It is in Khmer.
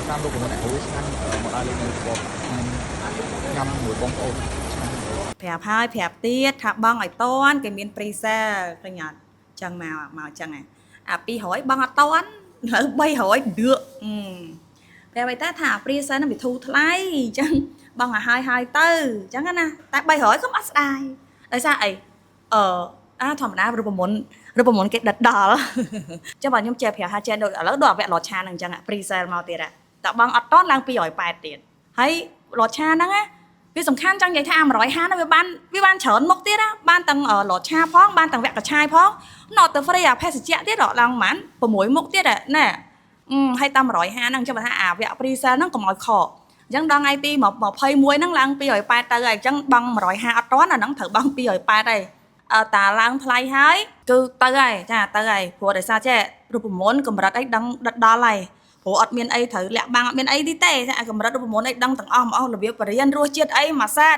តាមរូបមន្តអ្នកគ្រូឆ្ងាញ់មកដល់លេងនៅស្បឆ្ងាញ់ញ៉ាំមួយបងប្អូនឆ្ងាញ់ ប្រាប់ហើយប្រាប់ទៀតថាបងឲ្យតន់គេមាន pre-sale ឃើញអត់ចឹងមកមកចឹងហ่ะអា200បងអត់តន់នៅ300ដឿកអឺប្រាប់ឲ្យតាថា pre-sale ហ្នឹងវាធូរថ្លៃអញ្ចឹងបងឲ្យហើយហើយទៅអញ្ចឹងណាតែ300ក៏អត់ស្ដាយដោយសារអីអឺអាធម្មតារូបមន្តរូបមន្តគេដិតដល់ ចឹងបើខ្ញុំចេះប្រាប់ថាចេះដូចឥឡូវដូចអវៈលតឆាហ្នឹងអញ្ចឹង pre-sale មកទៀតតែបងអត់តន់ឡើង280ទៀតហើយលតឆាហ្នឹងណា វាសំខាន់ចង់និយាយថាអា150ហ្នឹងវាបានច្រើនមុខទៀតណាបានទាំងលតឆាផងបានទាំងវគ្គកឆាយផងណតទៅ free អាភេសជ្ជៈទៀតរកឡើងប្រហែល6មុខទៀតណែអឺហើយតាម150ហ្នឹងចាំថាអាវគ្គ pre sale ហ្នឹងកុំឲ្យខកអញ្ចឹងដល់ថ្ងៃទី21ហ្នឹងឡើង280ទៅហើយអញ្ចឹងបង់150អត់ទាន់អាហ្នឹងត្រូវបង់280ហើយអើតាឡើងថ្លៃហើយគឺទៅហើយចាទៅហើយព្រោះដោយសារចេះរូបមន្តកម្រិតអីដឹងដិតដល់ហើយព្រោះអត់មានអីត្រូវលាក់បាំងអត់មានអីទេទេចាកម្រិតរូបមន្តអីដឹងទាំងអស់មកអស់របៀបបរៀនរសជាតិអីមួយសាត